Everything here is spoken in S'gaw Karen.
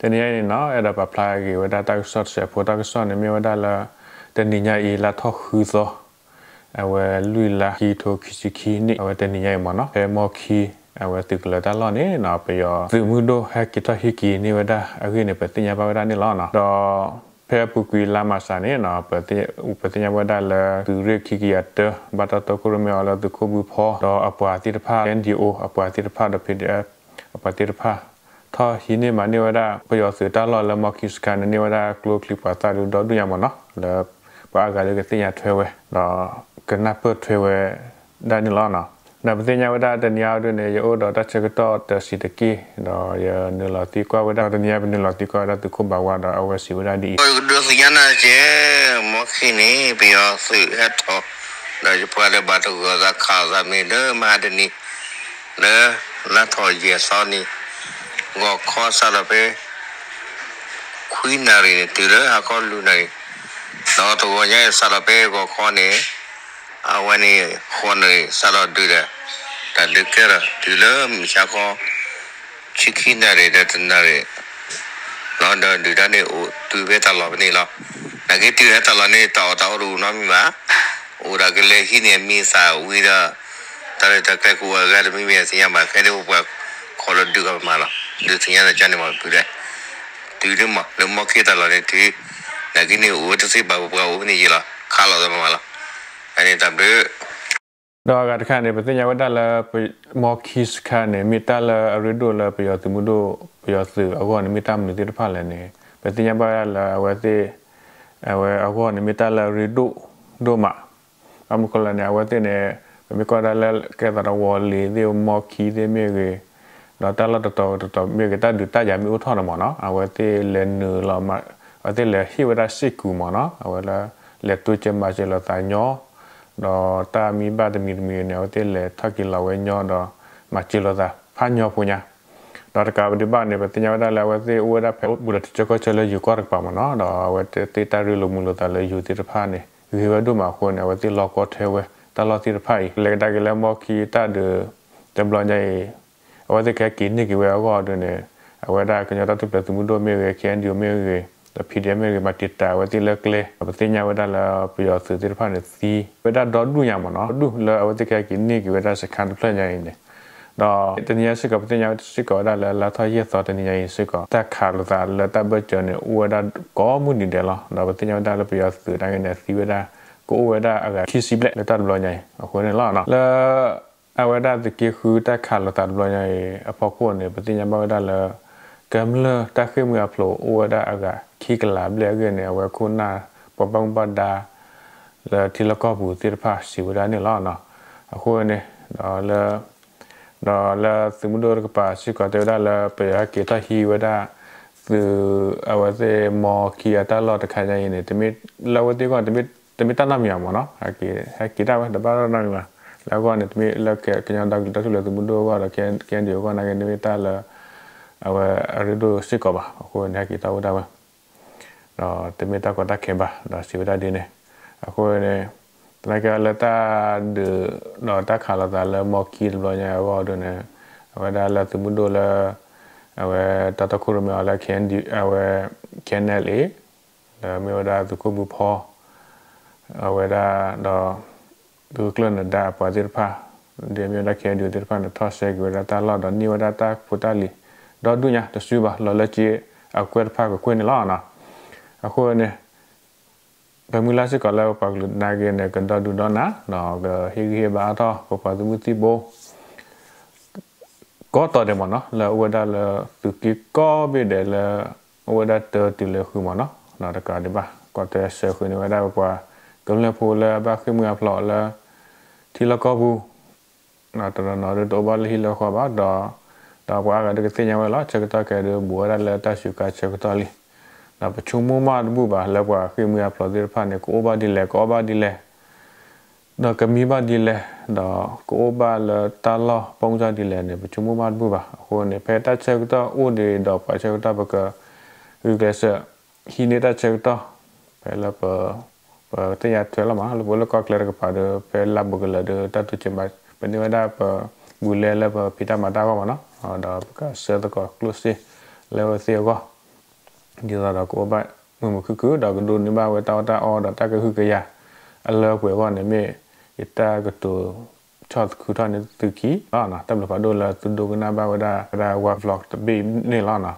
တနံၤညါအံၤန့ၣ်နီၤ အဲၣ်ဒိးပာ်ဖျါက့ၤဝဲဒၣ်တၢ်ကစီၣ်တစဲးဖိ တၢ်ကစီၣ်န့ၣ်မ့ၢ်ဝဲဒၣ်လၢ တနံၤညါအံၤ လါထီၣ်ဃုသီ အဝဲလွံၢ်လါ ခံကထိခံဆံခံနံၣ် အဝဲတနံၤညါအံၤမ့ၢ်နီၤ ဖဲမီခံ အဝဲသုးကလၢၤတၢ်လီၢ်န့ၣ်နီၤ ပယီၤသုးမုၢ်ဒိၣ်ဟဲက့ၤထီၣ်ဟံးက့ၤန့ၢ်ဝဲဒၣ်အဂ့ၢ်န့ၣ် ပသ့ၣ်ညါဘၣ်ဝဲဒၣ်န့ၣ်လီၤနီၤ. ဒီးဖဲအပူၤကွံာ်လါမၢ်ၡးန့ၣ်နီၤ ပသ့ၣ်ညါဝဲဒၣ်လၢ သုးရ့ၣ်ခံကယၤတၢ ဘၣ်တၢ်တီခိၣ်ရိၣ်မဲအီၤလၢသုးခိၣ်ဘုဖီ ဒီးအပှၤသ့ၣ်တဖၣ် N D O အပှၤသ့ၣ်တဖၣ်ဒီး P D F အပှၤသ့ၣ်တဖၣ် ထီၣ်ဟံးန့ၢ်မၤန့ၢ်ဝဲဒၣ် ပယီၤသုးတၢ်လီၢ်လၢမီခံစခါန့ၣ် န့ၢ်ဝဲဒၣ်ကျိချံမျိာ်သၣ်ဒုဒီဒူၣ်ညါမ့ၢ်နီၤ လၢပှၤအါဂၤဒုကသ့ၣ်ညါထွဲဝဲ ဒီးကနၢ်ပၢၢ်ထွဲဝဲဒၣ်န့ၣ်လီၤ. ဒီးပသ့ၣ်ညါဝဲဒၣ်တနံၤအံၤဒုန့ၣ် ယအိၣ်ဒီးတၢ်ဆၢကတီၢ်တဆံးတက့ၢ် ဒီးယနုာ်လီၤသံကွၢ်ဝဲဒၣ် တနံၤအံၤပနုာ်လီၤသံကွၢ်ဝဲဒၣ်သုးခိၣ်ဘၣ်ဝါဒီးအဝဲစံးဝဲဒၣ်ဒ်အံၤ, ဒုးသ့ၣ်ညါနၤကဲ မီခံန့ၣ် ပယီၤသုးဟဲထီၣ် ဒီးယပှၤဒီးဘၣ်တဂၢၢ်သးခးသးမ့ၢ်လၢမဟါတနံၤ လၢ လါထီၣ်ယဲၢ်သီန့ၣ် ဂီၤခီစးထီၣ်ဖဲ ခွံနၣ်ရံၣ်န့ၣ် တုၤလၢဟါခီလွံၢ်နၣ်ရံၣ်, ဒီးတဂီၤညါအံၤစးထီၣ်ဖဲဂီၤခီန့ၣ် အဝဲန့ၣ် ဃိးနၣ်ရံၣ်စးထီၣ်ဒုးဒီး တၢ်ဒုးကဲထီၣ်တုၤလၢမုၢ်ဆါခီ ဆံခံနၣ်ရံၣ်ဒီးတနၣ်ရံၣ် ဒီးဒုၣ်ဒါန့ၣ်အိၣ်တုၤဖဲတၢ်လီၢ်ဖဲန့ၣ်လီၤ. နာ်က့တုၤဖဲတၢ်လီၢ်န့ၣ် တၢ်အီၣ်တၢ်အီတအိၣ်နီတမံၤဘၣ်. အိၣ်ဒီးကလဲၤဟံးန့ၢ်အမံၤသၣ်ဝံၤဒီး တၢ်ရဲၣ်တၢ်ကျဲၤကအိၣ်အဂၤတမံၤမံၤသ့ၣ်ညါဘၣ်. ခဲအံၤန့ၣ်ပပှၤခိၣ်လီၤဒုးကီးပမၤလီၤ. ဒုးသ့ၣ်ညါနၤကန့ၣ်မ့ၢ် တုၤဒဲး တုၤဒဲးမး လၢမီခံတၢ်လီၢ်န့ၣ်တုၤ နာ်က့န့ၣ်အိၣ်ဝဲတသ့ဘၣ် ပပှၤအိၣ်ဖဲန့ၣ်ယံာ်လီၤ. ခးလိာ်သးပမၤလီၤ. အန့ၣ်တၢ်ဘျုး ဒီးအဂၤတခါန့ၣ် ပသ့ၣ်ညါဝဲဒၣ်လၢ မီခံစခါန့ၣ် မ့ၢ်တၢ်လၢအရ့ဒိၣ်လၢပယီၤသုးမုၢ်ဒိၣ် ပယီၤသုးအဂီၢ်န့ၣ် မ့ၢ်တၢ်မနုၤသ့ၣ်တဖၣ်လဲၣ်န့ၣ် ပသ့ၣ်ညါဘၣ်ဝဲဒၣ်လၢအဝဲသ့ၣ် အဝဲအဂီၢ်န့ၣ် မ့ၢ်တၢ်လၢအရ့ဒိၣ်ဒိၣ်မး ဘၣ်မနုၤဃိလဲၣ်န့ၣ် အဝဲသ့ၣ်န့ၣ် ပမ့ၢ်ကွၢ်ဒၣ်လၢကဲသးတဝီၤလ့ၤသ့ၣ် မီခံသ့ၣ်မ့ၢ်ဂ့ၤ ဒီးတၢ်လီၢ်တတီၤတတီၤမ့ၢ်ဂ့ၤ တၢ်ဒုးတၢ်ယၤမ့ၢ်အိၣ်ထီၣ်န့ၣ်မ့ၢ်နီၤ အဝဲသ့ၣ်လဲၤနုာ်လီၤ အဝဲသ့ၣ်လဲၤဟ့ၣ်ဝဲဒၣ်စ့ၢ်ကီးမ့ၢ်နီၤ အဝဲလၢ လဲၤတိစၢၤမၤစၢၤလိာ်သးညီ ဒီးတၢ်မံဘၣ်တမံၤတမံၤန့ၣ် အဝဲသ့ၣ်လဲၤထီၣ်က့ၤ လီၤဝဲညီ ဒီးမၤစၢၤလိာ်သးဖးညီဖိညါ ဒီးတကးဒံးဘၣ်န့ၣ် ပသ့ၣ်ညါဝဲဒၣ်လၢအဝဲသ့ၣ်အိၣ်ဝဲဒၣ်ဖဲ အိၣ်ဘူးဒီးထံဆၢကီၢ်ဆၢလၢယိၤကီၢ်တကပၤမ့ၢ်နီၤ ဒီးအဝဲသ့ၣ်တၢ်ရ့လိာ်မုာ်လိာ်သးလၢယိၤသ့ၣ်တဖၣ်န့ၣ် ဂ့ၤဝဲဒိၣ်မးအဃိန့ၣ် အဝဲသ့ၣ်လီၤကီထဲဝဲ တၢ်လီၢ်သ့ၣ်တဖၣ်အံၤ လဲၤကဒါက့ၤလၢမီခံတၢ်ဒုး တဘျီညါအံၤ အဝဲသ့ၣ်ကဟဲက့ၤန့ၢ်က့ၤဝဲအဂီၢ်ဒုန့ၣ် အဝဲဒၣ်ကညီတၢ်ထူၣ်ဖျဲးသုးမုၢ်ဒိၣ်မ့ၢ်ဂ့ၤ K N D O မ့ၢ်ဂ့ၤ ဒီး P D F မ့ၢ်ဂ့ၤ မၤတံာ်တာ်အဝဲသ့ၣ်လၢကျဲ ဒီးပသ့ၣ်ညါဝဲဒၣ်လၢပယီၤသုးသ့ၣ်တဖၣ်န့ၣ် သံဝဲဒၣ်ဒီဒူၣ်ညါမ့ၢ်နီၤ ဒူၣ်လၢအဝဲသ့ၣ်ကဟဲက့ၤန့ၢ်က့ၤဝဲဒၣ်စခါတဖျၢၣ်ညါအံၤန့ၣ် ဒီးတနံၤညါစ့ၢ်ကီး ပသ့ၣ်ညါဝဲဒၣ်စ့ၢ်ကီးဝဲဒၣ်လၢလါထီၣ်ယဲၢ်သီတနံၤညါအံၤစ့ၢ်ကီး တၢ်ခးလိာ်သးလၢတၢ်ဘၢၣ်စၢၤန့ၣ် အိၣ်ဝဲဒၣ်ကိးမုၢ်နံၤဒဲးလီၤ. ဒီးပသ့ၣ်ညါဝဲဒၣ်လၢပယီၤသုးတၢ်ဂ့ၢ်န့ၣ် သံဝဲဒၣ် ကအိၣ်ဝဲဒၣ်အဂၤခံဆံဘျဲၣ်လၢတၢ်တဘျီညါအံၤ အဃိန့ၣ်လီၤ. လၢ အဝဲဒၣ်သုးက့ဃုတၢ်ခးလိာ်သးတဘျီညါအံၤ အဖီခိၣ်န့ၣ် ပသ့ၣ်ညါဘၣ်ဝဲဒၣ်လၢ ကမျၢၢ်တၢ်ဃ့ၢ်မှံဟးဖျိးအိၣ်ဝဲဒၣ်အဂၤခံကလးဘျဲၣ်အဂ့ၢ်န့ၣ် အဝဲခိၣ်နၢ်ပှၤဘၣ်မူဘၣ်ဒါ လၢထံလီၢ်ကီၢ်ပူၤသ့ၣ်တဖၣ်စံးဝဲဒၣ်န့ၣ်လီၤ. အဃိန့ၣ် ဒီးလၢ ဒီးလၢသုးမုၢ်ဒိၣ်တကပၤစ့ၢ်ကီးတဲဝဲဒၣ်လၢပယီၤဟဲက့ၤထီၣ်ဟံးဝဲဒၣ် သုး အဝဲသ့ၣ်မီခံအတၢ်လီၢ်တခါညါအံၤန့ၣ် တမ့ၢ်လၢအဝဲသ့ၣ်အဂီၢ် တမ့ၢ်တၢ်နီတမံၤဘၣ်မ့ၢ်နီၤ ဟဲက့ၤ ဟဲက့ၤတၢ်ဝဲတဘၣ်နီတမံၤဘၣ် လၢအဂီၢ်န့ၣ် တမ့ၢ်လၢကညီဒီကလုာ်တၢ်ထူၣ်ဖျဲးသုးမုၢ်ဒိၣ်အဂီၢ်ဒီး K N D O အဂီၢ်နာ်က့ တမ့ၢ်တၢ်လၢ အဝဲအရ့ဒိၣ်စ့ၢ်ကီးဘၣ် အဃိန့ၣ် ဟဲက့ၤထီၣ်ဝဲဒၣ်ဝဲ ဒီးတမ့ၢ်တၢ်ကီတၢ်ခဲဘၣ် ဒီးစံးဝဲဒၣ်ဒ်န့ၣ် အဃိန့ၣ် သနာ်က့လၢတၢ်ဒုး ဒီးတၢ်ခးလိာ်သးလၢမီခံတဘျီညါအဂီၢ်ဒ်န့ၣ် အဝဲဒၣ်လၢသုးမုၢ်ဒိၣ်လၢ အဝဲတၢ်တီခိၣ်ရိၣ်မဲအီၤလၢ K N D အဝဲ K N L A လၢမ့ၢ်ဝဲဒၣ်သုးခိၣ်ဘုဖီ အဝဲဒၣ်ဒီး သုးခိၣ်ကျၢၢ်နၢၤဒါအပှၤသ့ၣ်တဖၣ် ဒ်မ့ၢ်ဝဲဒၣ် K N D O သ့ၣ်တဖၣ်န့ၣ် ထီၣ်ဆှဲက့ၤဝဲဒၣ်တၢ်လီၢ်ဒီးန့ၢ်ဝဲဒၣ်တၢ်ဖိတၢ်လံၤ ဒီဒူၣ်ညါတစုဘၣ် လီၤလၢက့အကွဲၢ်တဖၣ်ကကွဲၢ်န့ၣ်လီၤ. အဃိန့ၣ် ပမုၢ်လၢ်စ့ၢ်ကီးလၢပပှၤကလုာ်နာ်က့န့ၣ် ကဒီဒူၣ်ဒီနၤ ဒီးကဟ့ၣ်ဂံၢ်ဟ့ၣ်ဘါအါထီၣ် ပပှၤသုးမုၢ်သံၣ်ဘိ ကိးတီၤဒဲးမ့ၢ်နီၤ လၢအအိၣ်ဝဲဒၣ်လၢသုးက့ကိးဘ့ၣ်ဒဲးလၢ အိၣ်ဝဲဒၣ်တၢတုၤလၢဃုမ့ၢ်နီၤ တကးဒံးဘၣ် ကွၢ်တဲဆှၢဃုာ်န့ၢ်ဝဲဒၣ်ပပှၤကမျၢၢ်ဖိလၢအဘၣ်ဃ့ၢ်မှံဟးဖျိးလၢ ထံလီၢ်ကီၢ်ပူၤ တနီၤနီၤဒုးတအိၣ်ဘၣ်လၢဟံၣ်လၢဃီဘၣ်ဒီး ဒီးပှၤအါဂၤဒုးကသ့ၣ်ညါဝဲလီၤ ဆၢကတီၢ်ခဲအံၤဒုးဘူးဝဲဒၣ်လၢတၢ်စူၤကါဆၢကတီၢ်လံ ဒီးပဆိကမိၣ်မးတဘူၣ်ဘၣ်လၢပှၤဃ့ၢ်မှံဟးဖျိးသ့ၣ်တဖၣ်န့ၣ် ကအိၣ်ဘၣ်ဒ်လဲၣ် ကအီၣ်ဘၣ်ဒ်လဲၣ် ဒီးကမံဘၣ်ဒ်လဲၣ် ဒီးကအိၣ်ဘၣ်လၢတၢ်လီၢ်ပိၢ်စၢ်ဒ်လဲၣ်န့ၣ် ပဆိကမိၣ်မးတဘူၣ်ဘၣ်. အဃိန့ၣ် ဖဲတၢ်ဆၢကတီၢ်အိၣ်ဒံးဒီးပှၤဆၢကတီၢ်ပက ဂုာ်ကျဲးစၢး ဟံးန့ၢ်တၢ်ဆၢကတီၢ် ဖဲလၢပ ပသ့ၣ်ညါထွဲလီၤမး လၢပအိၣ်လၢကီၢ်ချၢတကပၤဒီး ဖဲလါဘူးကလၢာ်ဒီး တၢ်တိစၢၤမၤ ပန့ၢ်ဝဲဒၣ်ပဘူးလဲလၢပဖံးတၢ်မၤတၢ်အဂီၢ်မ့ၢ်နီၤ ဒီးပကဆှၢသကိးကျိၣ်စ့လၢအဝဲသ့ၣ်အဂီၢ် ဒ်သိးဒီးကအိၣ်ဘၣ်မုာ်မုာ်ခုၣ်ခုၣ် ဒီးကဒိးန့ၢ်ဘၣ်ဝဲတၢ်အီၣ်တၢ်အီဒီးတၢ်ကဟုကယာ် အလၢပှဲၤအဂီၢ်န့ၣ်မ့ၢ် ယတၢ်ကတိၤဆီၣ်ခုထီၣ်န့ၢ်သုခံလီၤ. တၢ်ဘျုးဖးဒိၣ်လၢသုဒိကနၣ်ဘၣ်ဝဲဒၣ် ဝဲဒၣ် vlog တဘ့ၣ်န့ၣ်လီၤ.